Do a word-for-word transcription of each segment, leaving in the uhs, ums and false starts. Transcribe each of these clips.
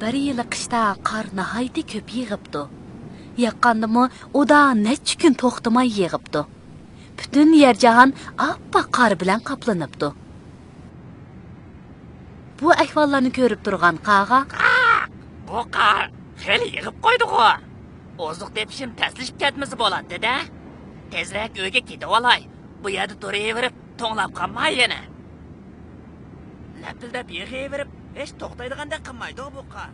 بىر يىلى قىشتا قار ناھايىتى كۆپ يېغىپتۇ. ياغقاندىمۇ ئۇدا نەچچە كۈن توختىماي يېغىپتۇ. پۈتۈن يەر جاھان ئاپئاق قار بىلەن قاپلىنىپتۇ. بۇ ئەھۋاللارنى كۆرۈپ تۇرغان قاغا، بۇ قار خېلى يېغىپ قويدىغۇ. ئوزۇق تېپىشىم تەسلىشىپ كەتمىسە بولاتتى-دە. تېزرەك ئۆيگە كېتىۋالاي. بۇ يەردە تۇرۇۋېرىپ، توڭلاپ قالماي يەنە. لەپىلدەپ يېغىۋېرىپ، ھېچ توختايدىغاندەك قىلمايدۇ بۇ قار.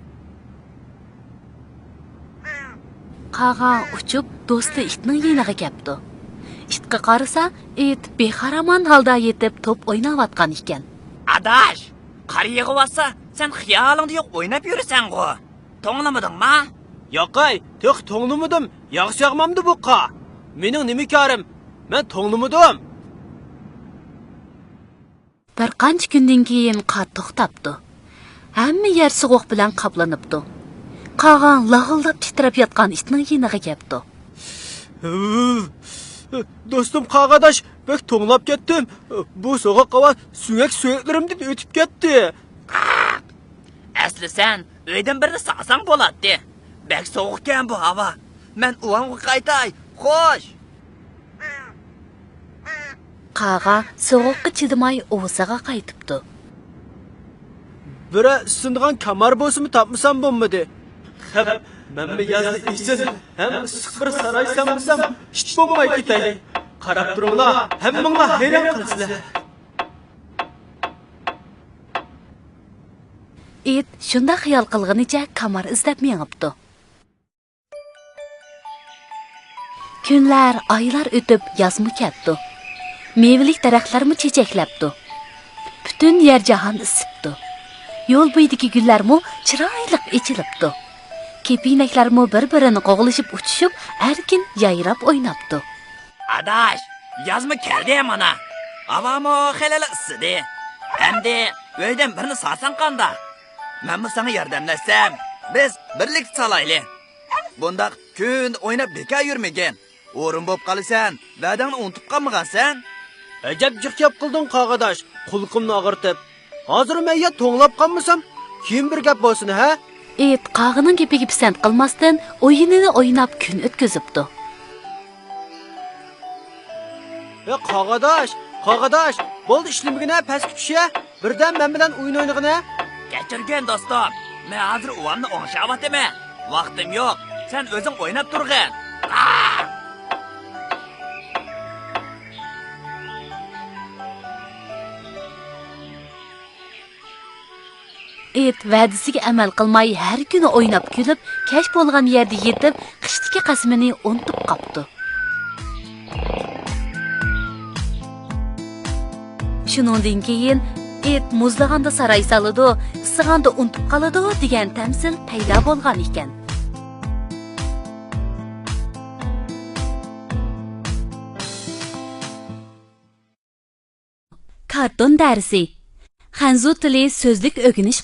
قاغا ئۇچۇپ، دوستى ئىتنىڭ يېنىغا كەپتۇ. ئىتقا قارىسا، ئىت بىخارامان ھالدا يېتىپ توپ ئويناۋاتقان ئىكەن. ئاداش، قار يېغىۋاتسا، سەن خىيالىڭدا يوق ئويناپ يۈرىسەنغۇ. توڭلىمىدىڭما؟ ياقەي، تېخى توڭلىمىدىم. ياغسا ياغمامدۇ بۇ قار؟ مېنىڭ نېمە كارىم؟ مەن توڭلىمىدىم. بىر قانچە كۈندىن كېيىن قار توختاپتۇ. ھەممە يەر سوغۇق بىلەن قاپلىنىپتۇ. قاغا لاغىلداپ تىترەپ ياتقان ئىتنىڭ يېنىغا كەپتۇ. دوستۇم قاغاداش، بەك توڭلاپ كەتتىم. بۇ سوغۇق ھاۋا سۆڭەك سۆڭەكلىرىمدىن ئۆتۈپ كەتتى. ئەسلى سەن ئۆيدىن بىرنى سالساڭ بولاتتى. بەك سوغۇقكەن بۇ ھاۋا. مەن ئۇۋامغا قايتاي. خوش. قاغا سوغۇققا چىدىماي ئۇۋىسىغا قايتىپتۇ. بىرەر ئىسسىنىدىغان كامار بولسىمۇ تاپمىسام بولمىدى. خەپ، مەنمۇ يازدا ئېسىل ھەم ئىسسىق بىر ساراي سالمىسام، ئىت بولماي كېتەي. قاراپ تۇرۇڭلار، ھەممىڭلار ھەيران قالىسىلەر. ئىت شۇنداق خىيال قىلغىنىچە كامار ئىزدەپ مېڭىپتۇ. كۈنلەر، ئايلار ئۆتۈپ، يازمۇ كەپتۇ. مېۋىلىك دەرەخلەرمۇ چېچەكلەپتۇ. پۈتۈن يەر جاھان ئىسسىپتۇ. يول بويىدىكى گۈللەرمۇ چىرايلىق ئېچىلىپتۇ. كېپىنەكلەرمۇ بىر-بىرىنى قوغلىشىپ ئۇچۇشۇپ، ئەركىن يايراپ ئويناپتۇ. ئاداش، يازمۇ كەلدى مانا. ھاۋامۇ خېلىلا ئىسسىدى. ئەمدى ئۆيدىن بىرنى سالساڭ قانداق؟ مەنمۇ ساڭا ياردەملەشسەم، بىز بىرلىكتە سالايلى. بۇنداق كۈندە ئويناپ بىكار يۈرمىگىن. ھۇرۇن بوپ قالىسەن، ۋەدەڭنى ئۇنتۇپ قالمىغانسەن. ئەجەب جىق گەپ قىلدىڭ قاغاداش، قۇلىقىمنى ئاغرىتىپ. ھازىر مەن يا توڭلاپ قالمىسام، كېيىن بىر گەپ بولسۇن ھە. ئىت قاغىنىڭ گېپىگە پىسەنت قىلماستىن، ئويۇنىنى ئويناپ كۈن ئۆتكۈزۈپتۇ. ھە قاغاداش، قاغاداش، بولدى ئىشلىمىگىنە، پەسكە چۈش ھە. بىردەم مەن بىلەن ئويۇن ئوينىغىنە. كەچۈرگىن دوستۇم، مەن ھازىر ئۇۋامنى ئوڭشاۋاتىمەن. ۋاقتىم يوق، سەن ئۆزۈڭ ئويناپ تۇرغىن. ئىت ۋەدىسىگە ئەمەل قىلماي، ھەر كۈنى ئويناپ كۈلۈپ، كەچ بولغان يەردە يېتىپ، قىشتىكى قەسىمىنى ئۇنتۇپ قاپتۇ. شۇنىڭدىن كېيىن ئىت مۇزلىغاندا ساراي سالىدۇ، ئىسسىغاندا ئۇنتۇپ قالىدۇ دېگەن تەمسىل پەيدا بولغان ئىكەن. كارتون دەرسى. خەنزۇ تىلى سۆزلۈك ئۆگىنىش.